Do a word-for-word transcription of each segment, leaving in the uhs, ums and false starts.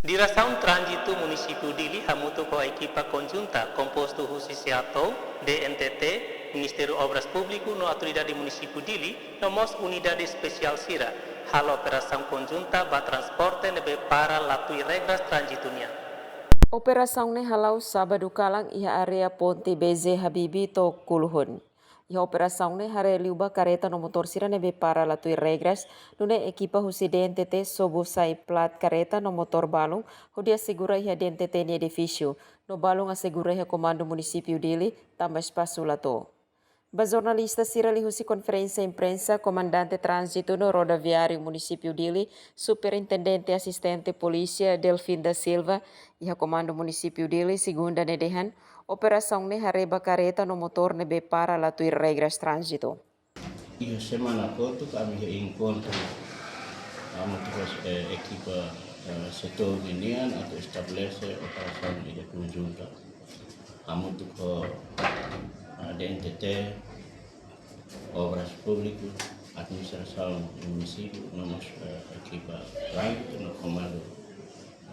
Diresaun Tránzitu Munisípiu Dili hamutuk ho ekipa konjunta kompostu husi SEATOU, D N T T, Ministériu Obras Públiku no Autoridade Munisípiu Dili, no mós unidade espesiál sira, halo operasaun konjunta ba transporte ne'ebé para la tuir regras tránzitu nian. Operasaun ne'e hala'o sábadu kalan iha área ponte B J Habibie to'o Kuluhun. Iha operasaun ne'e haree liu ba kareta no motór sira ne'ebé para la tuir regras, nune'e ekipa husi D N T T sobu sai plat kareta no motór balun, hodi asegura iha D N T T nia edifísiu, no balun asegura iha Komandu Munisípiu Dili, tanba espasu la to'o. Ba jornalista sira liuhusi konferénsia imprensa, Komandante Tránzitu no Rodoviáriu Munisípiu Dili, Superintendente Asistente Polísia Delfim da Silva, iha Komandu Munisípiu Dili, Segunda ne'e dehan, operasaun ne'e haree ba kareta no motór ne'ebé para la tuir regras tránzitu. Iha semana kotuk ami iha enkontru hamutuk ho, eh, ekipa, eh, SEATOU ninian atu estabelese operasaun ida konjunta hamutuk ho, eh, D N T T, Obras Públiku, Administrasaun Munisípiu, no mós, eh, ekipa Tránzitu no Komandu,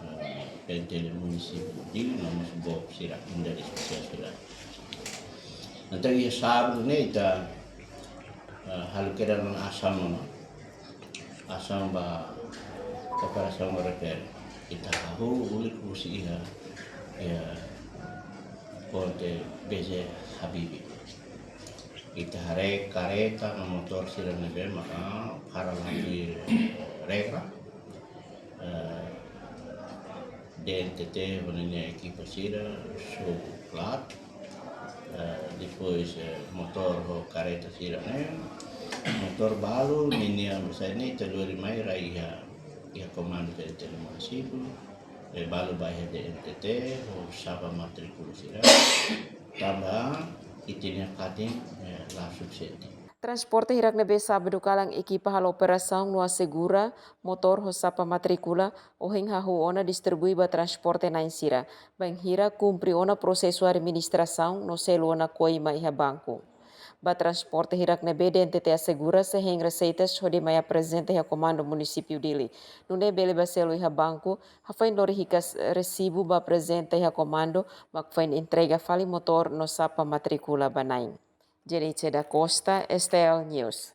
eh, P N T L Munisípiu Dili, no mós BOP sira, unidade espesiál sira. Entaun iha sábadu ne'e ita, eh, halo kedas ona asaun ona. Asaun ba operasaun refere. Ita hahú ulik husi iha, iha ponte B J Habibie. Ita haree kareta no motór sira ne'ebé maka para la tuir regra. Eh, D N T T ho ninia ekipa sira sobu plat. Eh, depois, eh, motór ho kareta sira ne'e. Motór balu ninia, misalnya, ita lori mai rai iha, iha Komandu Territóriu Munisípiu. Eh, balu ba iha D N T T ho sapa matríkula sira. Tanba ita-nia fatin, eh, la sufisiente. Transporte hirak ne'ebé sábadu kalan ekipa halo operasaun no asegura motór ho sapa matríkula, ohin hahú ona distribui ba transporte na'in sira, bainhira kumpre ona prosesu administrasaun no selu ona koima iha banku. Ba transporte hirak ne'ebé D N T T asegura sei hein reseitas hodi mai aprezenta iha Komandu Munisípiu Dili. Nune'e bele ba selu iha banku, hafoin lori hikas resibu ba aprezenta iha Komandu, mak foin entrega fali motór no sapa matríkula ba na'in. Jenice da Costa, S T L News.